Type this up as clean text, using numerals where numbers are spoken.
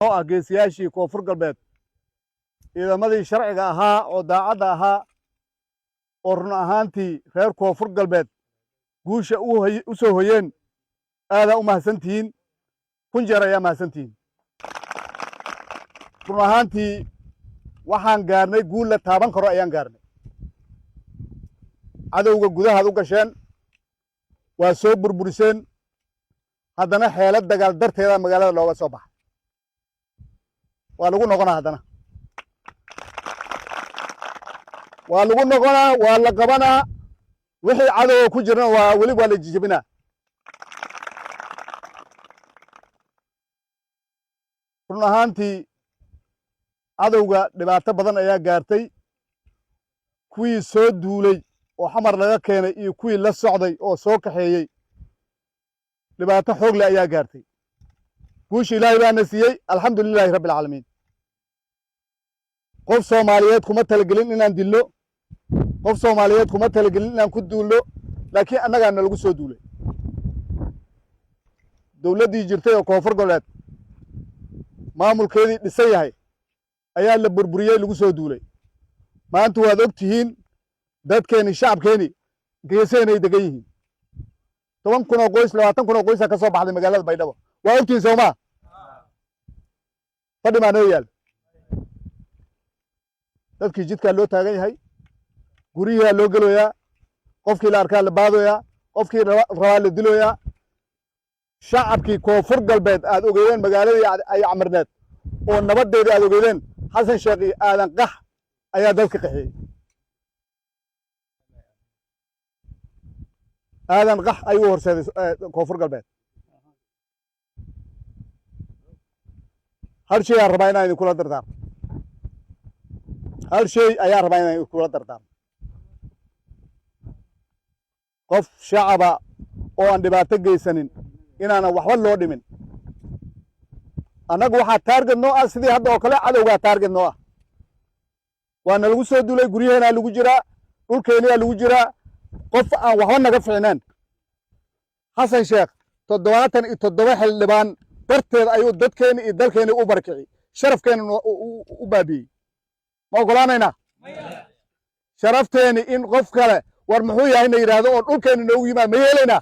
Oo ah geesiyaashii Koonfur Galbeed, ciidamadii sharciga ahaa oo daacadda ahaa oo run ahaantii reer Koonfur Galbeed guusha u soo hoyeen, aadaa u mahadsantihiin, kun jeer ayaa mahadsantihiin. Run ahaantii waxaan gaarnay guul la taaban karo ayaan gaarnay. Cadowga gudahaad u gasheen, waa soo burburiseen, haddana xeelad dagaal darteeda magaalada looga soo baxay. Waa lagu noqonaa, haddana waa lagu noqonaa, waa la qabanaa. Wixii cadowga ku jirana waa weli waa la jijebinaa. Run ahaantii cadowga dhibaato badan ayaa gaartay, kuwii soo duulay oo Xamar laga keenay iyo kuwii la socday oo soo kaxeeyey, dhibaato xoog leh ayaa gaartay. Guusha Ilaahay baana siiyey, alxamdu lilaahi rabbi alcaalamiin. Qof Soomaaliyeed kuma talagelin inaan dilno, qof Soomaaliyeed kuma talagelin inaan ku duulno, laakiin annagaa nalagu soo duulay. Dowladdii jirtay oo Koonfur Goboleed maamulkeedii dhisan yahay ayaa la burburiyey, lagu soo duulay. Maanta waad og tihiin, dadkeeni, shacabkeeni geeseenay degan yihiin. 10,000 oo qoys, 20,000 oo qoysaa ka soo baxday magaalada Baydhabo. Waa ogtihiin soomaa? Fadhi maa noo yaal? Dadkii jidkaa loo taagan yahay, guryihiaa loo geloyaa, qofkii la arkaa la baadoyaa, qofkii rabaa la diloyaa. Shacabkii Koonfur Galbeed aad ogeydeen, magaaladii ay camirneed oo nabaddeedii aad ogeydeen, Xasan Sheekh iyo Aadan Qax ayaa dadka qaxiyey. Aadan Qax ayuu horseeday Koonfur Galbeed. Hal shay aan rabaa inaan idinkula dardaarmo, hal shay ayaan rabaa inaan idinkula dardaarmo: qof shacaba oo aan dhibaato geysanin inaanan waxba loo dhimin. Annagu waxaa target noo ah sidii hadda oo kale cadowgaa target noo ah. Waana lagu soo duulay, guryaheenaa lagu jiraa, dhulkeeniyaa lagu jiraa, qof aan waxba naga ficneen. Xasan Sheekh 77 xildhibaan darteed ayuu dadkeeni iyo dalkeeni u barkici, sharafkeena u baabi'iyey. Ma ogolaanaynaa sharafteeni in qof kale war muxuu yahay na yidhaahdo oo dhulkeeni noogu yimaad? Ma yeelaynaa?